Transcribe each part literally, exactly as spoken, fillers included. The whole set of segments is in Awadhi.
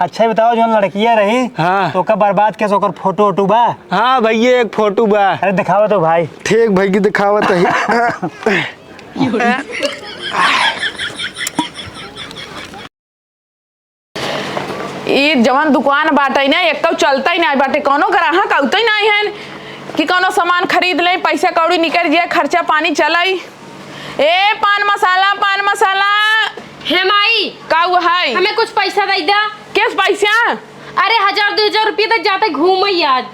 अच्छा, ही बताओ, जौन लड़किया रही, हाँ। तो ओका बर्बाद कैसे, ओकर फोटो वोटो बा? हाँ भैया, एक फोटो बा। अरे, दिखावा तो भाई। ठीक भैया, दिखावा तो ही। ई जवन दुकान बाटे ना, एक्को चलतै नाहीं बाटे, कौनो ग्राहक अउतै नाहीं हन कि कौनो सामान खरीद लेई, पैसा कौड़ी निकरि जाए, खर्चा पानी चलई। ए पान मसाला, पान मसाला। हे माई, का हुआ है? हमें कुछ पैसा दइ दा। किस पैसा? अरे, हजार दुइ हजार रुपया तक जाते घूमई आज।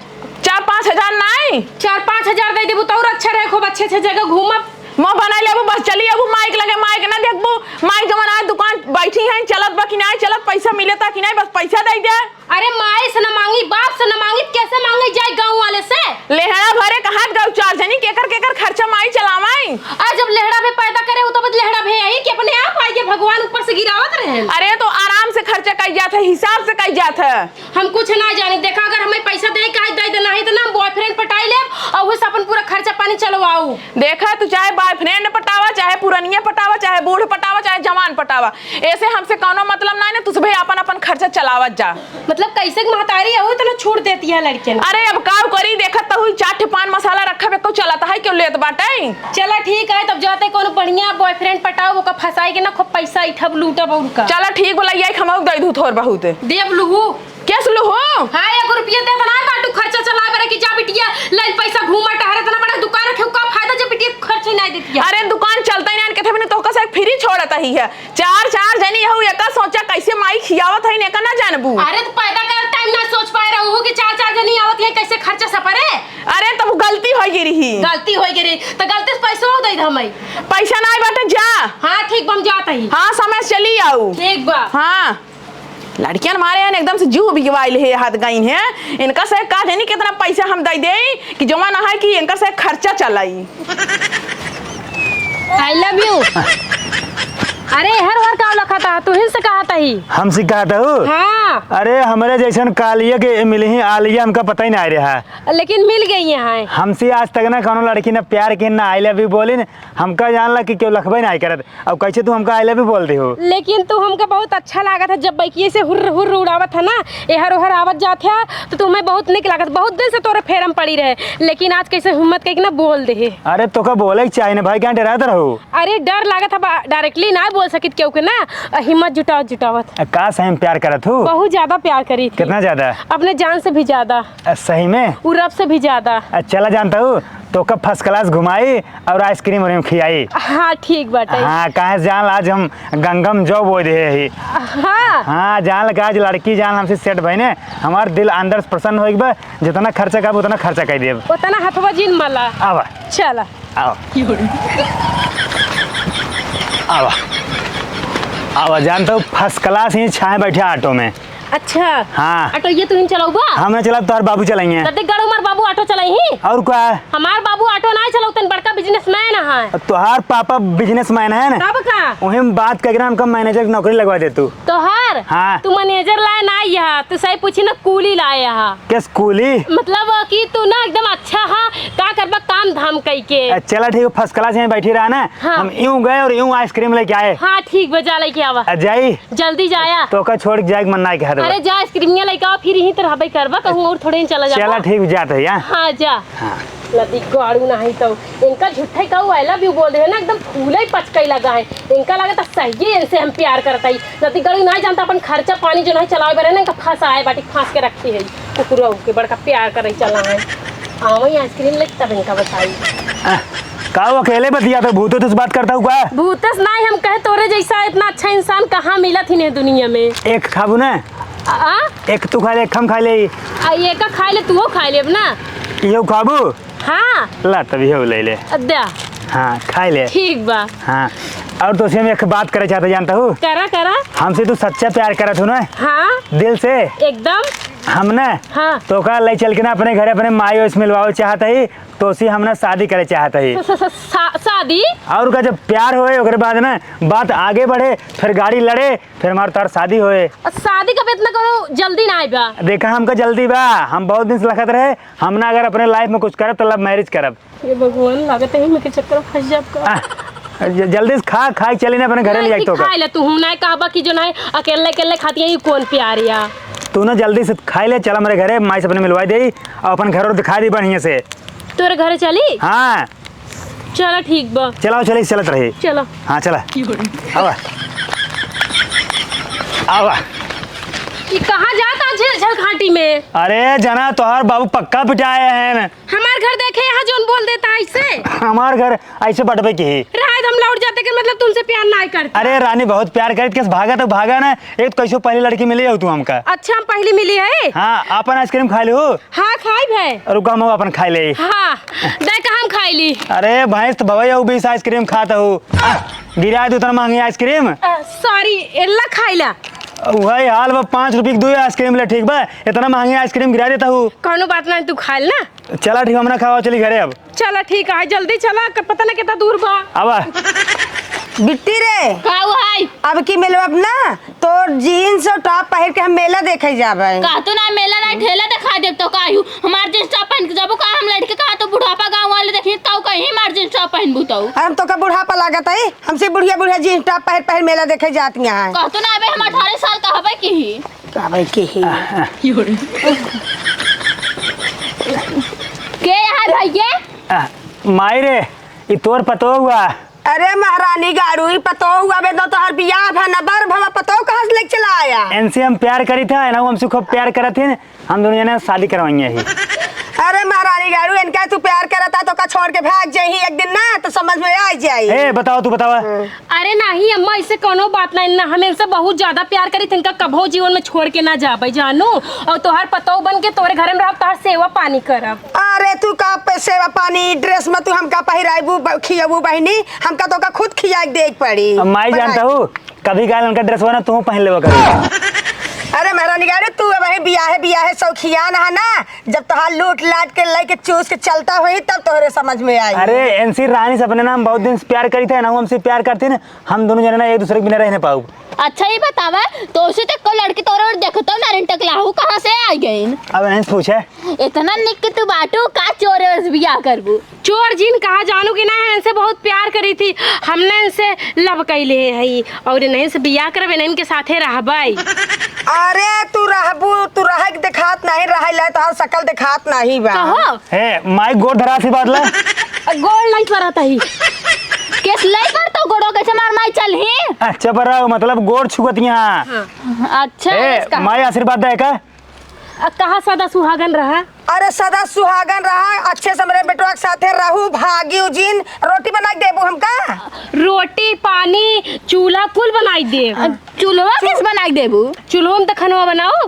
चार पाँच हजार नाहीं? चार पाँच हजार दइ देबू तो और अच्छा रहे, खूब अच्छे अच्छे जगह घूमब। मुँह बनाई लेबू, बस चली अबू माइक लगे, माइक ना देखबू। माइक जवन आज दुकान बैठी हैं, चलत बा कि नाहीं चलत, पैसा मिलता कि नाहीं, बस पैसा दइ दे। अरे माई से न मांगी, बाप से न मांगी, कैसे मांगी जाए गाँव वाले से? लेहड़ा भरे कहाँ गौ चार जनी, केकर केकर खर्चा माई चलावाई? आ जब लेहड़ा भे पैदा करे हो, तब लेहड़ा भे यही कि अपने आप आई के भगवान ऊपर से गिरावत रहे। अरे तो आराम से खर्चा कई जात है, हिसाब से कई जात है। हम कुछ ना जानी। देखा, अगर हमें पैसा दे के आज दे देना है, तो ना हम बॉयफ्रेंड पटाई लेब और उसे अपन पूरा खर्चा पानी चलवाऊ। देखा, तू चाहे बॉयफ्रेंड पटावा, चाहे पुरनिया पटावा, चाहे बूढ़ पटावा, चाहे जवान पटावा, ऐसे हमसे कौनो मतलब ना है ना, तुझे अपन अपन खर्चा चलावत जा। मतलब, कैसे के महतारी है, वो इतना छूट देती है लड़के ने? अरे, अब काव करी, देखत तो हुई, चार ठे पान मसाला रखा बे, को चलत है, क्यों लेत बाटे? चला, ठीक है, तब जाते कोनो बढ़िया बॉयफ्रेंड पटाओ, ओका फंसाई के ना खूब पैसा इठब, लूटब और का। चला, ठीक बोला, यही खमाऊ दे दू थोर बहुत। देव लुहू। केस लुहू? हाँ, एक रुपया दे देना, बाटू खर्चा चला बरे कि जा बिटिया, ले पैसा घूमा टहरे, इतना बड़ा दुकान रखे, का फायदा जब बिटिया खर्च ही नहीं देती है। अरे, दुकान चलता ही नहीं, किथे भी नहीं, तोहका से फ्री छोड़त ही है। चार, चार जनी यहू एका सोचा कैसे माई खियावत है, एका ना जानबू। अरे, तो पैदा कर टाइम ना सोच पाए रहू कि चार, चार जनी आवत है, कैसे खर्चा सपरे? अरे, तब गलती होइ गई रही। गलती होइ गई रही, तो गलती से पैसो दे दे हमें। पैसा नाई बाटे, जा। हाँ, ठीक बा, हम जात ही। हाँ, समय से चली आऊ। ठीक बा। हाँ, लड़कियन मारे हैं एकदम से जीव बिगवाइल है, हाथ गई हैं। इनका से का जानी कितना पैसा हम दे दे कि जमा ना है कि इनका से खर्चा चलाई। I love you। अरे, हर हर का लखा था, तू ही से कहा था ही। हमसे कहा था हूँ? हाँ। अरे, हमरे जैसन कालिया के मिली ही आलिया, हमका पता ही ना रहा। लेकिन मिल गई यहाँ। हमसे आज तक ना कौनो लड़की ना प्यार के ना I love you बोली ना, हमका जान ला कि क्यों लखबे ना करत। अब कैसे तू हमका I love you बोल दे हो? लेकिन तू हमका बहुत अच्छा लागत है, जब बैकिए से हुर्र हुर्र उड़ावत है ना, एहर ओहर आवत जात है, तो तुम्हें बहुत निक लागत। बहुत दिन से तोरे फेरम पड़ी रहे, लेकिन आज कैसे हिम्मत कइके ना बोल दे है। अरे तोका बोले के चाही ना भाई, क्या डरात रहो? अरे डर लागत है, बा-, directly ना बोल सकित केहू के ना, अ, हिम्मत जुटावत जुटावत। अ, का सही में प्यार करत हो? बहुत ज्यादा प्यार करी थी। कितना ज्यादा? अपने जान से भी ज्यादा। अ, सही में? उ रब से भी ज्यादा। अ, चला जानता हूँ, तोका first class घुमाई और ice cream वाइसक्रीम खियाई। हाँ, ठीक बाटे। हाँ, काहे जान ला, आज हम गंगा में जौ बोए देहे ही। हाँ। हाँ, जान ला, आज लड़की जान ला हमसे set भइने, हमार दिल अंदर से प्रसन्न होइक बा, जितना खर्चा करब, उतना खर्चा कर देब। उतना हथवा जिन मला। आवा। चला। आवा। आवा। आवा, जान तो first class ही छाए बैठे ऑटो में। अच्छा। हाँ। ऑटो ये तुहिन चलाउबा? हम ना चलाब, तोहर बाबू चलाइए। जल्दी गड़ू मार बाबू ऑटो चलाइही। और का? हमार बाबू ऑटो ना चलाउतन, बड़का businessman है। तोहार पापा businessman है ना? तब का? वही में बात करके ना हमका manager की नौकरी लगवा दे तू। तोहार? हाँ। तू manager लाए ना यहाँ, तू सही पूछी ना कूली लाए यहाँ। किस कूली? मतलब कि तू ना एकदम अच्छा हा, का करबा काम धाम कई के। अ, चला ठीक है, first class यहाँ बैठी रहा ना। हाँ। हम यूं गए और यूं ice cream लेके आए। हाँ, ठीक बा, जा लेके आवा। अ, जाई? जल्दी जाया। तोका छोड़ के जाए के मन ना कहत बा। अरे जा, ice cream लेके आवा, फिर यहीं तो रहबे करबा, कहूँ और थोड़े ही चला जाबा। चला ठीक, जात है, हाँ? हाँ, जा। हाँ। नदी गाड़ू नहीं तो इनका झूठे का वो I love you बोल दे है ना, एकदम फूले ही पचकई लगा है। इनका लगा तो सही है, इनसे हम प्यार करता ही। नदी गाड़ू नहीं जानता अपन खर्चा पानी जो नहीं चलावे बरे ना, इनका फंसा है, बाटी फंस के रखती है। कुकुरऊ के बड़का प्यार करे चला है। आवा ही ice cream लेके तब इनका बताई। आ, का वो अकेले बतिया तो भूत से बात करता हूँ का? भूतस नहीं, हम कहे तोरे जैसा इतना अच्छा इंसान कहाँ मिलत ही नहीं दुनिया में। एक खाबू ना? आ? एक तू खा ले, एक हम खा ले। आ, ये का खा ले, तू खा ले अब ना। ये खाबू? हाँ। ला तभी हो ले ले। अद्या। हाँ, खा ले। ठीक बा। हाँ, और तो से हम एक बात करे चाहते जानता हूँ। करा, करा। हमसे तू सच्चा प्यार करत हो ना? हाँ। दिल से? एकदम। हम ना? हाँ। तोका ले चल के ना अपने घर अपने माई से मिलवावे चाहत ही, तोसी हम ना शादी करे चाहत ही। स-, स-, स-, शा-, शादी? और का, जब प्यार होए ओकरे बाद ना बात आगे बढ़े, फिर गाड़ी लड़े, फिर हमार तोहार शादी होए। आ, शादी का इतना करो जल्दी ना आइबा। देखा हमका जल्दी बा, हम बहुत दिन से लखत रहे, हम ना अगर अपने life में कुछ करब तो love marriage करब। ये भगवान, लागत है इनके चक्कर में फंस जाब का। आ, ज-, जल्दी से खा, खाइ चली ना अपने घरे ले जाई तो का। खाइ ले तू, हूँ ना कहबा कि जो ना अकेले अकेले खाती है, ये कौन प्यारिया। तू ना जल्दी से खाइ ले, चला हमरे घरे, माई से अपने मिलवाइ देई, अउर अपन घर ओर दिखाइ देई बढ़िया से। तोरे घरे चली? हाँ। चला ठीक बा। चला, चली, चलत रही। चला। हाँ, चला। आवा। आवा। ई कहाँ जाता झेलझल घाटी में? अरे जना, तोहार बाबू पक्का पिटाए हैं। हमार घर देखे यहाँ जौन बोल देता है ऐसे। हमार घर ऐसे बटबे की ही। रात हम लौट जाते के मतलब तुमसे प्यार ना करते। अरे रानी, बहुत प्यार करित, कैसे भागा तो भागा ना। एक तो कैसे पहली लड़की मिली हो तू हमका। अच्छा, हम पहली मिली है? हाँ, अपन आइसक्रीम खाइ लू। हाँ, खाई भाई। रुका, हम अपन खाइ ले। हाँ, दे का हम खाइ ली। अरे भैंस तो भवई हो, बीस आइसक्रीम खात हो। आ, गिरा दे उतना महंगी आइसक्रीम। आ, सॉरी, एल्ला खाइला। वही हाल बा, पाँच रुपये की दो आइसक्रीम ले, ठीक बा? इतना महंगी आइसक्रीम गिरा देता हूँ। कौनो बात नहीं, तू खाइल ना। चला ठीक, हम ना खावा, चली घरे अब। चला ठीक है, जल्दी चला, क-, पता ना कितना दूर बा। आवा। बिट्टी रे। का हुआ है? अब की मिलवा अपना तोर जीन्स और टॉप पहिर के हम मेला देखे जाबे। का तू ना मेला ना ठेला दिखा देब तो का यू? हमार जीन्स टॉप पहन के जाबू का? हम लड़के कहा तो बुढ़ापा गाँव वाले देखिए तो कहीं हमार जीन्स टॉप पहनबू तो। अरे हम तो का बुढ़ापा लागत है, हमसे बुढ़िया बुढ़िया जीन्स टॉप पहिर पहिर मेला देखे जाती हैं। का तू ना अबे हम अठारह साल का हबे की ही। का भाई के ही? के यहाँ भैया? आ, माई रे, ई तोर पतोह हुआ। अरे महारानी गाड़ू, ई पतोह हुआ बे तो तोहर बियाह भा न बर भवा, पतोह कहाँ से लेके चला आया? इनसे हम प्यार करी था ना, वो हमसे खूब प्यार करत थी, हम दोनों जने शादी करवाएंगे ही। अरे महारानी गाड़ू, इनका तू प्यार करत था तो का छोड़ के भाग जाई एक दिन ना, तो समझ में आ जाई। ए, बतावा, तू बतावा। अरे नहीं अम्मा, इससे कोनो बात नहीं ना, हम इनसे बहुत ज्यादा प्यार करी थी, इनका कबो जीवन में छोड़ के ना जाबे जानू, और तोहार पतोह बन के तोरे घर में रहब, तोहार सेवा पानी करब। अरे तू का पे सेवा पानी, ड्रेस में तू हमका पहिराइबू, ब-, खियबू बहिनी, हमका तो का खुद खिया के देख पड़ी। अब माई जानता हूँ, कभी काल उनका ड्रेस बना तू पहन लेवा करो। अरे महारानी गाड़ू, तू अब वही बियाहे बियाहे शौखियान है ना, जब तोहार लूट लाट के लेके चूस के चलता हुई तब तोहरे समझ में आई। अरे एनसी रानी से अपने नाम बहुत दिन से प्यार करी थे ना, वो हमसे प्यार करती ना, हम दोनों जने ना एक दूसरे के बिना रह ना पाऊ। अच्छा, ये बतावा, तो उसे तक को लड़की तोरे ओर देखतो ना, रिन टकलाहू कहाँ से आ गईन? अब इनसे पूछे। इतना निक के तू बाटू, का चोरे से बियाह करबू? चोर जिन कहा जानू कि ना, इनसे बहुत प्यार करी थी, हमने इनसे लव कैले है और इन्हें से बियाह करबे, इन्हें के साथे रहबे। अरे तू रहबू, तू रहे के देखात नहीं, रहे ला तोहार शकल देखात नहीं बा। कहो। हे माई, गोड़ धरा आशीर्वाद ला। गोड़ नहीं परत ही। केस लाई कर तो गोड़ो कैसे मार माई चल ही। अच्छा पर रहो, मतलब गोड़ छुअत यहाँ। हाँ। अच्छा, ए, इसका माई आशीर्वाद दे का? अ, कहाँ सदा सुहागन रहा? अरे सदा सुहागन रहा, अच्छे से मेरे बेटवा के साथे रहू, भागियो जिन। रोटी बना के देबू हमका? रोटी, पानी, चूल्हा कुल बनाई देब। अ, चूल्हा किस बनाई देबू? चूल्हा में तो खनवा बनाओ।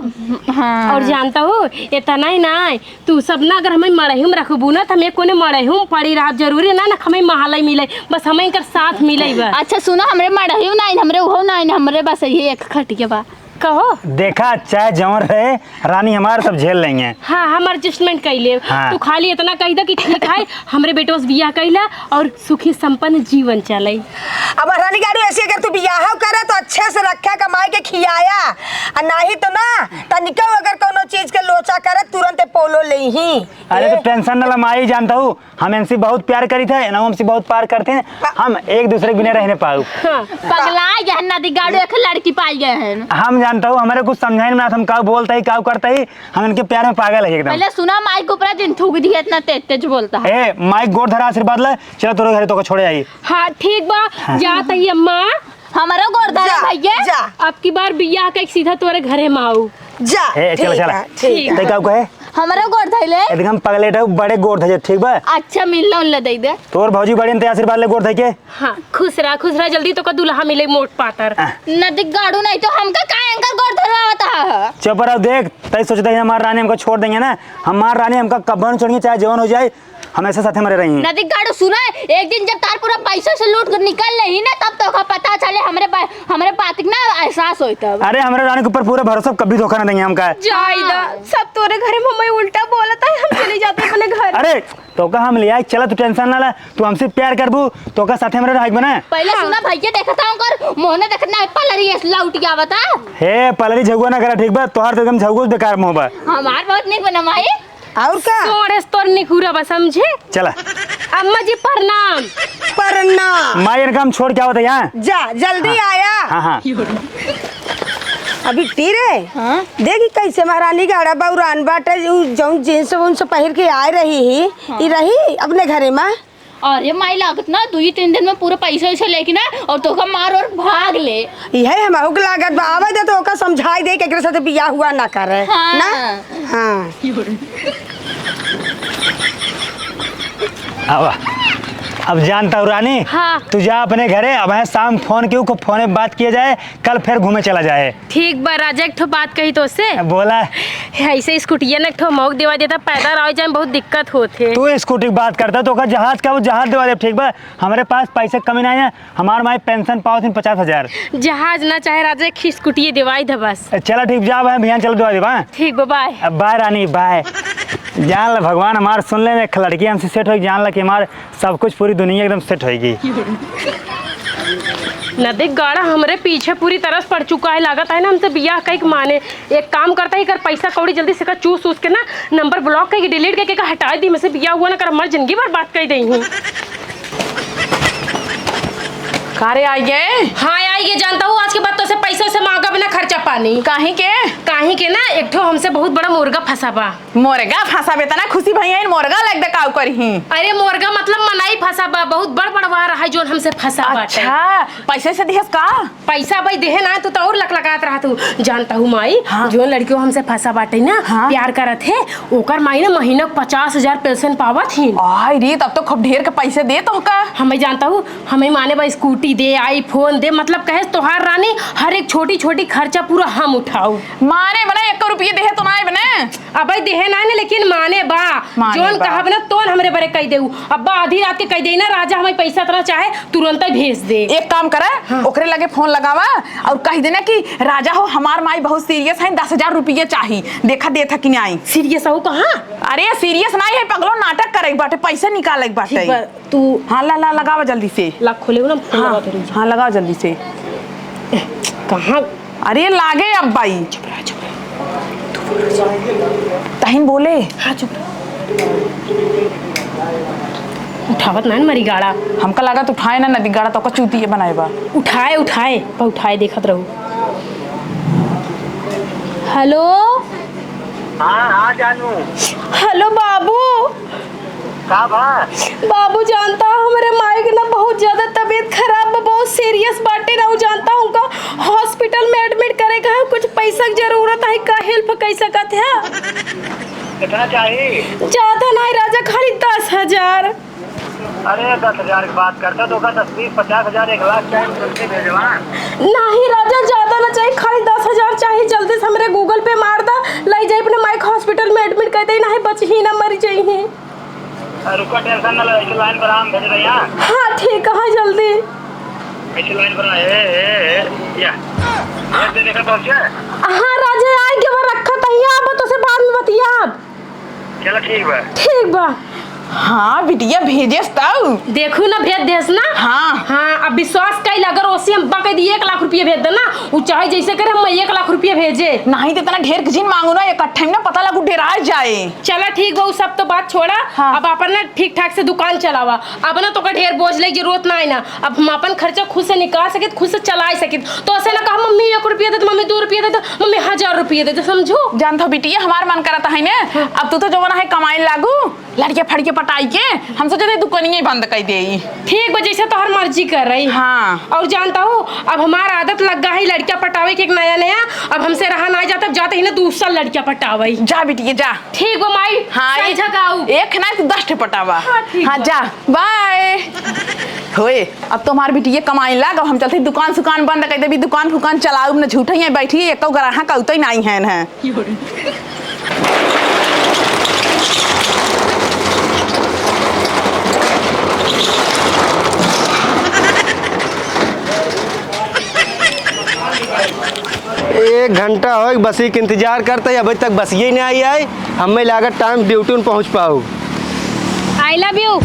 हाँ। और जानता हो, इतना ही ना, तू सब ना अगर हमें मड़ही में रखबू ना, तो हमें कोने मड़ही में पड़ी रहब। जरूरी ना, ना हमें महल मिले, बस हमें इनकर साथ मिले बस। अच्छा सुनो, हमरे मड़ही में ना, हमरे उहो ना, हमरे बस ये एक खटिया बा। कहो। देखा, चाहे जवन रहे, रानी हमार सब झेल लेंगे। हाँ, हम adjustment कर लेब। हाँ। तू खाली इतना कह दे कि ठीक है, हमरे बेटवा से बियाह कैला और सुखी संपन्न जीवन चले। अब रानी गाड़ू ऐसे अगर तू बियाह करे तो अच्छे से रखा, कमाई के खियाया, और नहीं तो ना, तनिको अगर कोनो चीज के लोचा करे, तुरंत पोलो ले ही। अरे तो tension ना ला माई, जानता हूँ, हम इनसे बहुत प्यार करी थे ना, हमसे बहुत प्यार करते हैं, हम एक दूसरे के बिना रह ना पाऊ। हाँ, पगला गया है, नदी गाड़ू एक लड़की पाई गए हैं। हम जानता हूँ, हमारे कुछ समझाइन में ना, हम काऊ बोलता ही, काऊ करता ही, हम इनके प्यार में पागल है एकदम। पहले सुना, माई के ऊपर जिन थूक दी है, इतना तेज तेज बोलता है। ए, माई गोड़ धरा आशीर्वाद ले, चलो तोरे घरे तोके छोड़े आई। हाँ, ठीक बा, हाँ। जात ही अम्मा। हमारा गोड़ धरा जा, भैया। जा। अब की बार बियाह के सीधा तोरे घरे में आऊ। जा, ए, चलो, ठीक चलो। है, ठीक है। तै काऊ कहे? हमरो गोड़ धइले। एकदम पगलेट है, बड़े गोड़ धइले, ठीक बा? अच्छा, मिलना उल्ला दे दे। तोर भौजी बड़ी न, ते आशीर्वाद ले गोड़ धइ के। हाँ, खुश रहा, खुश रहा, जल्दी तोका दुल्हा मिले मोट पातर। हाँ। नदी गाड़ू नहीं तो हमका काहे एनकर गोड़ धरवावत है? चुप रहो, देख, तै सोचता है हमार रानी हमका छोड़ देंगे ना, हमार रानी हमका कब्बो न छोड़ेंगे, चाहे जवन हो जाए, हमेशा साथे मरे रही। नदी गाड़ू सुना, एक दिन जब तार पूरा पैसा से लूट के निकल लेही ना, तब तोका पता चले, हमरे बा-, हमरे बात के ना एहसास होई तब। अरे, हमरे रानी के ऊपर पूरा भरोसा, कभी धोखा ना देंगे हमका। जाइदा, हाँ। सब तोरे घरे में हमें उल्टा बोलत है, हम चली जाते अपने घर। अरे, तोका हम ले आई, चला, तू tension ना ला, तू हमसे प्यार करबू, तोका साथे हमरे रहे के बना। पहले हाँ। सुना भैया, देखता हूँ कर मोहने देखत ना पलरी ऐसे लौट के आवता। हे, पलरी झगुआ ना करा, ठीक बा? तोहार तो एकदम झगुआ बेकार मुँह बा। हमार बहुत नहीं बना माई। और का? सोड़े से तोर निकुरा बा, समझे? चला। अम्मा जी, प्रणाम। परना। माई, इनका हम छोड़ के आवत है यहाँ। जा, जल्दी हाँ। आया। हाँ, हाँ। अभी टी रे। हाँ? देखी कैसे महारानी गाड़ा बौरान बाटे, उ जौन जींस उन्स पहिर के आए रही ही, हाँ। ई रही अपने घरे मा। अरे माई, लागत ना दुई तीन दिन में पूरा पैसा वैसा लेके ना और तोका मार और भाग ले। यही हमहू के लागत बा, आवे दे तो ओका समझाई दे कि एकरे साथे बियाह हुआ ना करे। हाँ। ना? हाँ। अब, अब जानता हूँ रानी, हाँ। तू जा अपने घरे, अब है शाम फोन के, फोन पे बात किया जाए, कल फिर घूमे चला जाए। ठीक बा राजा, एक ठो बात कही तोसे। बोला। ऐसे स्कूटिया ना एक ठो मौक देवा देता, पैदल आवे जाए में बहुत दिक्कत होत है। तू स्कूटी की बात करता तो ओकर जहाज का, वो जहाज देवा दे, ठीक बा? हमरे पास पैसे कमी नहीं है, हमार माई पेंशन पावत हिन पचास हजार। जहाज ना चाहे राजा, एक स्कूटी देवाई द बस। चला ठीक, जा भाई, बिहान चल देवा देबा। ठीक बा, बाय। अब बाय रानी, बाय। जान ला भगवान हमार सुन ले, एक लड़की हमसे सेट होई, जान ला कि हमार सब कुछ पूरी दुनिया एकदम सेट होएगी। नदी गाड़ा हमरे पीछे पूरी तरह से पड़ चुका है, लागत है ना हमसे बियाह कई के माने। एक काम करता है, एकर पैसा कौड़ी जल्दी से एकर चूस उस के ना नंबर ब्लॉक करके डिलीट करके एकर हटा दी, हमसे बियाह हुआ ना कर हमार जिंदगी बर्बाद कर दे ही। का रे, आई गए? हाँ, आई गए। जानता हूँ, आज के बाद तोसे पैसा से मांगब ना खर्चा पानी। काहे के? काहे के ना, एक ठो हमसे बहुत बड़ा मुर्गा फंसा बा। मुर्गा फंसा बे, तना खुशी भैया इन मुर्गा लग दे काऊ करही। अरे मुर्गा मतलब मनई फंसा बा, बहुत बड़ बड़वा रहा है जोन हमसे फंसा बाटे। अच्छा, पैसे से दिहस का? पैसा भाई देहे ना, तू तो और लकलकात रहा तू। जानता हूँ माई, हाँ। जोन लड़कियों हमसे फंसा बाटे ना, हाँ। प्यार करत है, ओकर माई ना महीना पचास हजार पेंशन पावत ही। आई रे, तब तो खूब ढेर के पैसे दे तो का। हमें जानता हूँ, हमें माने बा स्कूटी दे, आईफोन दे, मतलब कहे तोहार रानी हर एक छोटी छोटी खर्चा पूरा हम उठाऊ। माने बना एक रुपये देहे तो ना बने। अबे देहे ना ने, लेकिन माने बा। माने जोन बा। कहब ना तोन हमरे बरे कह देऊ। अब्बा आधी रात के कह देई ना, "राजा हमें पैसा इतना चाहे, तुरंत ही भेज दे।" एक काम करा, हाँ। ओकरे लगे फोन लगावा और कह देना कि, "राजा हो, हमार माई बहुत सीरियस है, दस हजार रुपये चाही, देखा देत है कि नहीं।" सीरियस हो कहाँ? अरे सीरियस नहीं है पगलो, नाटक करे के बाटे, पैसा निकाले के बाटे। ठीक बा, तू हाँ ला ला लगावा जल्दी से। ला खोले ना, फोन हाँ, लगा दे। हाँ लगावा जल्दी से। कहाँ? अरे लागे अब बाई। चुप रहा, चुप रहा। तू बोल रहा है। तहिन बोले। हाँ, चुप रहा। उठावत ना मरी गाड़ा। हमका लागत उठाए ना नदी गाड़ा, तो का चूतिए बनाए बा। उठाए, उठाए, पर उठाए देखत रहू। हेलो। हाँ, हाँ जानू। हेलो बाबू। का बा? बाबू जानता, हमरे माई के ना बहुत ज्यादा तबीयत खराब बा, बहुत सीरियस बाटे ना। उ जानता, उनका हॉस्पिटल में एडमिट करे का है, कुछ पैसा के जरूरत है, का हेल्प कर सकत है? कितना चाही? ज्यादा नहीं राजा, खाली दस हजार। अरे दस हजार की बात करता तो का दस, बीस, पचास हजार, एक लाख चाही, तुरंते भेजवा। नहीं राजा, ज्यादा ना चाही, खाली दस हजार चाही। जल्दी से हमरे गूगल पे मार दा, ले जाई अपने माई के हॉस्पिटल में एडमिट कर दे, नहीं बची ही ना, मरी जाई ही। अरे रुको, टेंशन ना लो, ऐसे लाइन पर हम भेज रहे हैं। हाँ ठीक है, जल्दी। ऐसे लाइन पर आ, ए, ए, ए, या। ये दे देखा पहुंचे? हाँ राजा, आई के वो रखा तहिया, अब तो से बाद में बतिया। चलो ठीक बा। ठीक बा। हाँ बिटिया, भेजेस तऊ। देखू ना, भेज देस ना। हाँ। हाँ, अब विश्वास कइल, अगर ओसे हम बा कह दी एक लाख रुपया भेज दे ना, उ चाहे जैसे करे, हम एक लाख रुपया भेजे। नहीं तो इतना ढेर के जिन मांगू ना, इकट्ठे में ना पता लगू डेराए जाए। चला ठीक बा, उ सब तो बात छोड़ा। हाँ। अब अपन ना ठीक ठाक से दुकान चलावा। अब ना तोका ढेर बोझ ले जरूरत ना है ना। अब हम अपन खर्चा खुद से निकाल सकित, खुद से चलाए सकित। तो ऐसे ना कहा, "मम्मी एक रुपया दे दो, मम्मी दो रुपया दे दो, मम्मी हजार रुपया दे दो," समझू? जानत हो बिटिया, हमार मन करत है ने, हाँ। अब तू तो जवन है कमाए लागू, लड़के फड़के पटाई के, हम सोचे थे दुकानिये बंद कर दे। ठीक बा, जैसे तोहर मर्जी कर रही। हाँ। और जानता हूँ, अब हमार आदत लग गा है लड़का पटावे के एक नया नया, अब हमसे रहा ना जाता, अब जाते ही ना दूसरा लड़का पटावे। जा बिटिया जा। ठीक बा माई, हाँ, सांझा एक, का आऊ। एक ना तू दस ठे पटावा। हाँ, ठीक हाँ, बा। जा, बाय। होए, अब तो हमार बिटिया कमाए लाग, अब हम चलते दुकान सुकान बंद कर देबी, दुकान फुकान चलाऊ न, झूठे ही बैठी, एको ग्राहक अउते नहीं है न। एक घंटा हो बसी के इंतजार करते, अभी तक बसिये नहीं आई है। हमें लागत टाइम ड्यूटी में पहुँच पाऊ। I love you।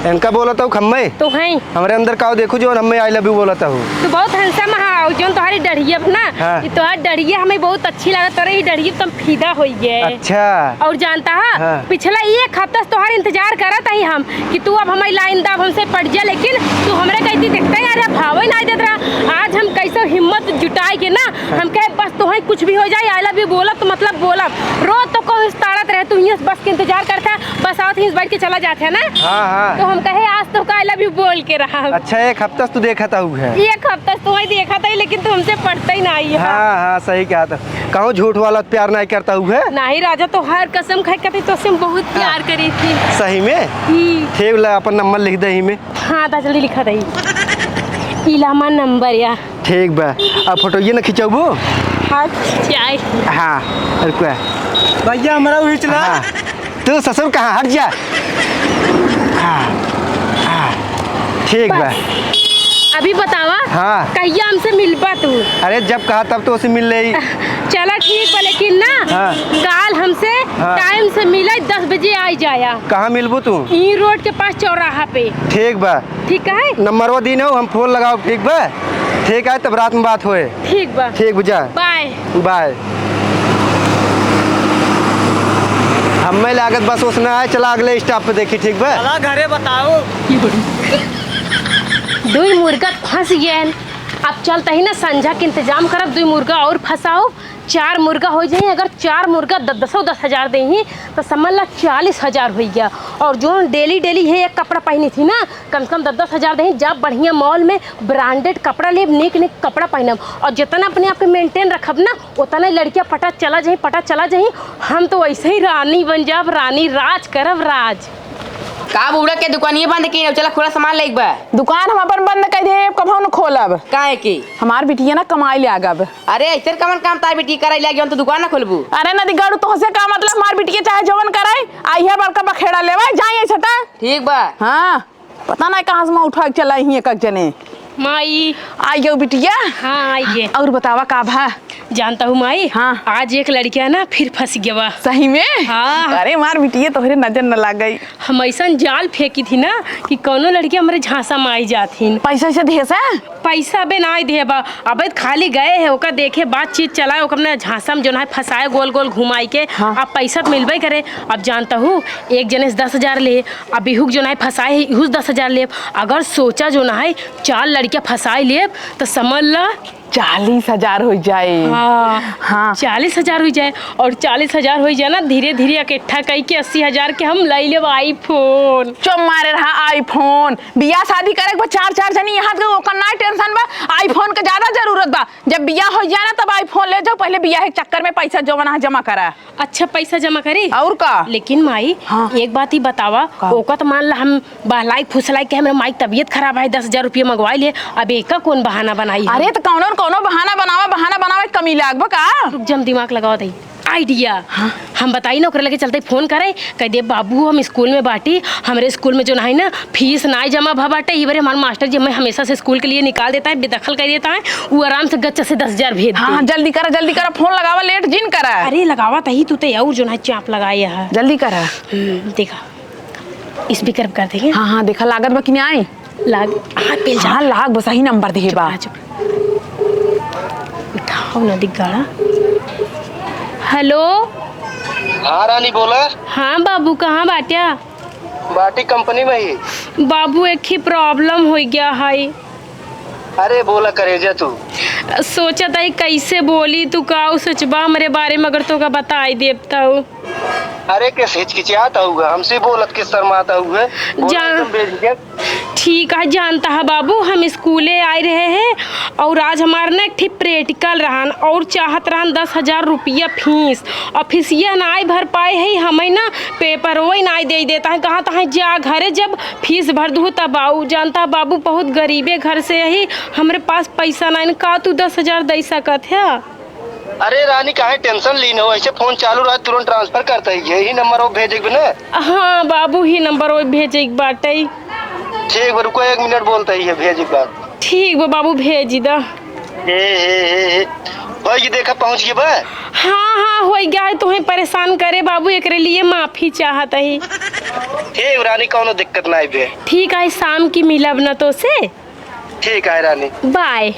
इनका बोलत हऊ हम्मे? तो हैं। हमरे अंदर का देखू जौन हम्मे I love you बोलत हऊ? तू बहुत handsome हा, और जौन तोहारी डढ़िया बा ना, हाँ। ई तोहार डढ़िया हमें बहुत अच्छी लागत, तोरे ई डढ़िया पे हम फिदा होइए। अच्छा। और जानता हा, हाँ। पिछला एक हफ्ता से तोहार इंतजार करत हई हम कि तू अब हमारी line दा, अब हमसे पट जा, लेकिन तू हमरे कहती देखता यार, अब भावे ना देत रहा। आज हम कैसे हिम्मत जुटाए के ना, हम कहे, "बस तोहई कुछ भी हो जाए, I love you बोलब तो मतलब बोलब।" रोज तो कोई उस्तारत रहे, तू हियाँ से बस के इंतजार करता, बस आवत हियाँ से बैठ के चला जात है ना। हाँ, हाँ। तो हम कहे, "आज तो का I love you बोल के रहा।" अच्छा, एक हफ्ता से तू देखत हऊ है? एक हफ्ता से तोहई देखत हई, लेकिन तू हमसे पटता ही ना आई है। हाँ, हाँ, सही कहा था। कहूँ झूठ वाला प्यार नहीं करत हऊ है? नहीं राजा, तोहार कसम खाए के तो हम बहुत प्यार करी थी। सही में? हम्म। ठीक ला, अपन नंबर लिख दे ही में। हाँ, दा जल्दी लिखा दे। इलामा नंबर या। ठीक बा। अब फोटो ये ना खिंचौबू? हाँ, खिंचाई। हाँ, रुको। भैया, हमरा उही चला। हाँ। तू ससुर कहाँ? हट जा। हाँ, हाँ, ठीक बा। बस। अभी बतावा, हाँ। कहिया हमसे मिलबा तू? अरे, जब कहा तब तो उसे मिल ले। चला ठीक बा, लेकिन ना, हाँ। काल हमसे हाँ। time से मिला, दस बजे आई जाया। कहाँ मिलबू तू? ई रोड के पास चौराहा पे। ठीक बा। ठीक है? नंबरवा दीन हो, हम फोन लगाओ, ठीक बा? ठीक है, तब रात में बात होए। ठीक बा। ठीक बा, जा। बाय। बाय। हमें लागत बस उसने आए, चला अगले stop पे देखी, ठीक बा? चला घरे बताओ। दुई मुर्गा फंस गए। अब चलते ही ना संझा के इंतजाम करब, दुई मुर्गा और फंसाओ। चार मुर्गा होइ जाई, अगर चार मुर्गा द-, दसो दस हजार देही, तो समझ ला चालीस हजार होइ गया। और जौन daily daily है एक कपड़ा पहनी थी ना, कम से कम दस दस हजार देही, जा बढ़िया mall में branded कपड़ा लेब, नीक नीक कपड़ा पहनब, और जितना अपने आप के maintain रखब ना, उतना ही लड़कियाँ पटा चला जाही, पटा चला जाही। हम तो वैसे ही रानी बन जाब, रानी राज करब, राज। का बूढ़ा के दुकानिये बंद की, चला खुला सामान लेके बा। दुकान हम अपन बंद कर दे, कभो न खोलब। काहे की? हमार बिटिया ना कमाई लागब। अरे, ऐसे कवन काम तार बेटी कराई लागी, हम तो दुकान ना खोलबू। अरे नदी गाड़ू, तोहसे का मतलब, हमार बिटिया चाहे जवन कराई, आई है बड़का बखेड़ा लेवाई, जाई ऐसे ता। ठीक बा। हाँ, पता नहीं कहाँ से मैं उठा के चलाई ही एक एक जने। माई। आई गयो बिटिया। हाँ, आई गे। और बतावा का भा? जानता हूँ माई, हाँ। आज एक लड़किया ना फिर फंस गवा। सही में? हाँ। अरे हमार बिटिया तोहरे नजर न लाग गई। हम ऐसन जाल फेंकी थी ना कि कौनो लड़की हमरे झांसा में आई जात हिन। पैसा से देहे से? पैसा अबे ना देबा, अबे त खाली गए है, ओका देखे, बातचीत चलाए, ओका अपने झांसा में जौन है फंसाए गोल गोल घुमाई के, हाँ। अब पैसा त मिलबे करे। अब जानता हूँ, एक जने से दस हजार ले, अब इहुक जौन है फंसाए है, इहू से दस हजार लेब। अगर सोचा जौन है चार लड़कियाँ फंसाए लेब, त समझ ला चालीस हजार हो जाए। हाँ, हाँ। चालीस हजार हो जाए, और चालीस हजार हो जाए ना, धीरे धीरे इकट्ठा कई के अस्सी हजार के हम लाई लेब iPhone। चुप मारे रहा, iPhone। बियाह शादी करे के बा, चार चार जनी यहाँ के, ओकर ना tension बा, iPhone के ज्यादा जरूरत बा। जब बियाह हो जाए ना, तब iPhone ले जाओ, पहले बियाह के चक्कर में पैसा जवन है जमा करा। अच्छा, पैसा जमा करे? और का? लेकिन माई, हाँ। एक बात ही बतावा, का? ओका तो मान ला हम बहलाई फुसलाई के, हमरे माई के तबीयत खराब है, दस हजार रुपया मंगवाई ले, अब एका कौन बहाना बनाई हम? अरे, तो कौनो न कौनो बहाना बनावा, बहाना बनावे के कमी लागबा का? रुक जा, हम दिमाग लगावा दई। Idea। हाँ। हम बताई ना, ओकरे लगे चलते फोन करे, कह दे, "बाबू, हम स्कूल में बाटी, हमरे स्कूल में जौन है ना, फीस नाय जमा भा बाटे, ई बारे हमार मास्टर जी हमें हमेशा से स्कूल के लिए निकाल देता है, बेदखल कर देता है, वो आराम से गच्चा से दस हजार भेज दे।" हाँ, हाँ, जल्दी करा, जल्दी करा, फोन लगावा, लेट जिन करा। अरे, लगावा तही, तू ते और जौन है चाप लगाए है। जल्दी करा। हम्म, देखा, speaker पे कर देंगे। हाँ, हाँ, देखा, लागत बा कि नहीं आई? लाग, हाँ, पेल जा। हाँ, लाग, बस यही नंबर देहे बा। चुप रह, चुप रह। उठाओ ना दिग्गाड़ा। Hello। हाँ रानी, बोला। हाँ बाबू, कहाँ बाट्या? बाटी company में ही। बाबू, एक ही problem होइ गया है। अरे बोला करेजा तू। सोचत हई कैसे बोली, तू का सोचबा हमरे बारे में, अगर तोका बताई देब तऊ। अरे, किस हिचकिचात हउगा? हमसे बोलत किस शर्मात हउगा? बोला जा-, एकदम बेझिझक। ठीक है, जानता है बाबू, हम स्कूले आए रहे हैं और आज हमार ना एक ठे practical रहन और चाहत रहन दस हजार रुपया फीस, और फीसिया ना भर पाए है, हमें ना paper वही ना दे देता है, कहा था जा घरे, जब फीस भर दू तब आऊ। जानता है बाबू, बहुत गरीबे घर से यही, हमरे पास पैसा ना, का तू दस हजार दे सकत है? अरे रानी, काहे tension लीन हो? ऐसे फोन चालू रहा, तुरंत transfer करता ही है। यही नंबर वो भेजे के ना? हाँ बाबू, ही नंबर वो भेजे के बाटे। ठीक बा, रुको एक मिनट, बोलता ही है, भेजे के बाद। ठीक बा बाबू, भेज दा। ए, ए, ए, ए। भाई, ये देखा, पहुँच गए बा। हाँ, हाँ, हो गया है, तुम्हें परेशान करे बाबू, एकरे लिए माफी चाहत ही। ठीक रानी, कौनो दिक्कत नाई बे। ठीक है, शाम की मिलब न तोसे। ठीक है रानी। बाय।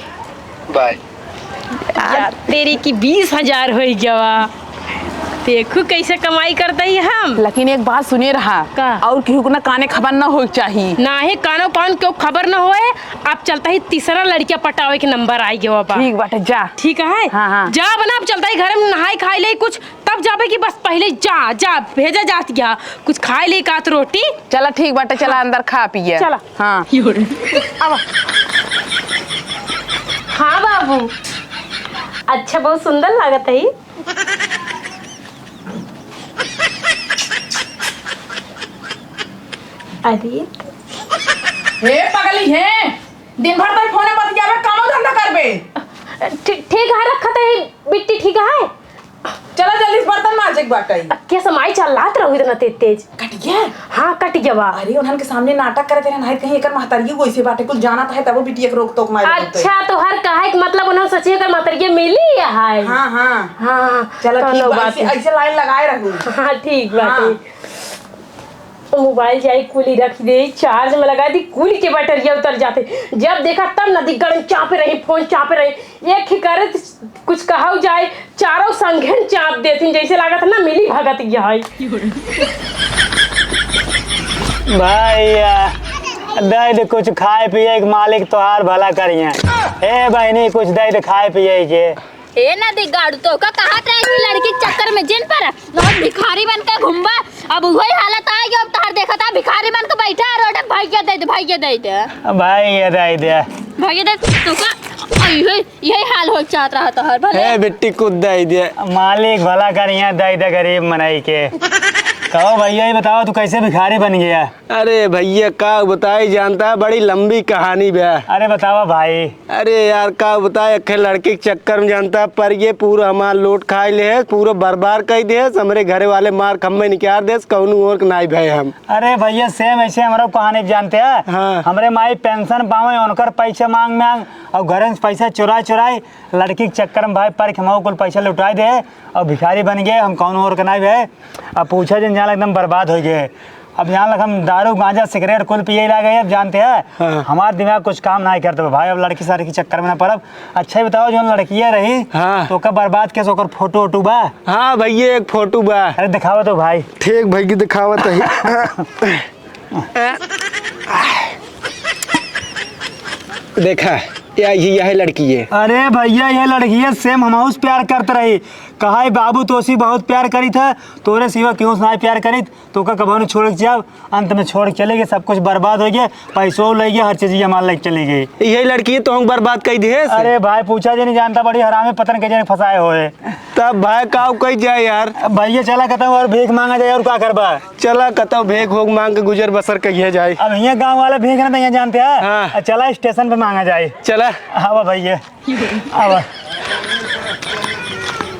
बाय। यार, तेरी की बीस हजार होइ गवा। देखू कैसे कमाई करत ही हम। लेकिन एक बात सुने रहा, का? और केहू के ना काने खबर ना होए के चाही। नाहीं, कानो कान केहू खबर ना होए। अब चलता ही तीसरा लड़किया पटावे के नंबर आइ गवा बा। ठीक बाटे, जा। ठीक है? हाँ, हाँ। जा बना, अब चलता ही घर में नहाई खाई ले कुछ, तब जाबे कि बस पहिले जा, जा, भेजा जात गया। कुछ खाई ले एक आध रोटी। चला ठीक बाटे, चला हाँ। अंदर खा पिए। चला। हाँ। अब हाँ बाबू, अच्छा बहुत सुंदर लागत है। अरे हे पगली हे, दिन भर तई फोने बतियाबे, कामो धंधा करबे। ठी-, ठीक है, रखत ही बिट्टी, ठीक है। चला जल्दी से बर्तन मांजे के बाटे। अब के समाई चलात रहू इतना तेज तेज। कटिया? हाँ, कटिया बा। अरे उन्हन के सामने नाटक करत रहन, है कहीं एकर महतरिये वैसे बाटे, कुल जानत है तबो बिटिया के रोक टोक मारे रहत है। अच्छा, तो हर कहे के मतलब उन्हन सोचिए एकर महतरिये मिली है। हाँ, हाँ। हाँ, चला ठीक कौनो बा, बात ऐसे, नहीं। ऐसे लाइन लगाए रहू। हाँ, ठीक बा, हाँ। ठीक। मोबाइल जाई कुली रख दे, चार्ज में लगा दी, कुली के बैटरिया उतर जाते। जब देखा तब नदी गरम चापे रही, फोन चापे रही। एक ही करे त कुछ कहौ जाए, चारों संघेन चाप देथिन, जैसे लागत ना मिली भगत गया है। भैया, दे दे कुछ खाए पिए के, मालिक तोहार भला करिए। ए बहिनी, कुछ दे दे खाए पिए के। ए नदी गाड़ू, तोका कहत रहे कि लड़की के चक्कर में जिन पर बहुत भिखारी बन के घूमबा, अब वही हालत आ गई। अब तोहार देखत है भिखारी बन के बैठा है रोड पे, भैया दे दे, भैया दे दे। भैया दे दे। भैया दे, तोका, यही, यही हाल हो चाहत रहा तोहार भले। ए बिट्टी कुछ दे दे। मालिक भला करिए, दे दे गरीब मनई के। कहो भैया, ये बताओ तू कैसे भिखारी बन गया? अरे भैया, का बताई, जानता है, बड़ी लंबी कहानी बा। अरे बतावा भाई। अरे यार, का बताई, एक लड़की के चक्कर में जानता है, पर ये पूरा हमार लोट खाई ले है, पूरा बर्बाद कर दे है, हमरे घरे वाले मार खम्मे निकाल दे, कौनो और के नाई भय हम। अरे भैया, सेम ऐसे हमरो कहानी जानते हैं। हाँ। हमरे माई पेंशन पावे, उनकर पैसे मांग मांग और घर से पैसा चुराए चुराए लड़की के चक्कर में भाई पर के हमको कुल पैसा लुटाई दे और भिखारी बन गए, हम कौनो और के नाई भय। अब पूछा जिन, जान एकदम बर्बाद हो गए। अब जान लग हम दारू, गांजा, सिगरेट कुल पिए लागे, अब जानते हैं, हाँ। हमार दिमाग कुछ काम नाई करत बा भाई। अब लड़की सड़की के चक्कर में ना पड़ब। अच्छा ही बताओ, जौन लड़किया रही, हाँ। तो ओकर बर्बाद कैसे, ओकर फोटो वोटो बा? हाँ भैया, एक फोटो बा। अरे दिखावा तो भाई। ठीक भैया, दिखावत है। देखा, या, ये, यह लड़की है। अरे भैया, यह लड़की है, सेम हमहू से प्यार करत रही। कहा है, "बाबू तोसी बहुत प्यार करी था, तोरे सिवा क्यों से नाई प्यार करी, तोका कभो न छोड़ के जाब।" अंत में छोड़ के चले गए, सब कुछ बर्बाद हो गया, पैसो ले गया, हर चीज ये माल लेके चली गई। यही लड़की तो हम बर्बाद कर दिए। अरे भाई, पूछा जे नहीं जानता, बड़ी हरामी पतन के जने फंसाए हुए। तब भाई, काव कही जाए यार? अब भैया, चला कहता हूँ, और भीख मांगा जाए, और का करबा? चला, कतौ भीख होग मांग के गुजर बसर कहिया जाए। अब हियाँ गाँव वाला भीख ना तो हियाँ जानते हैं। हाँ। अब चला, स्टेशन पे मांगा जाए। चला। आवा भैया, आवा।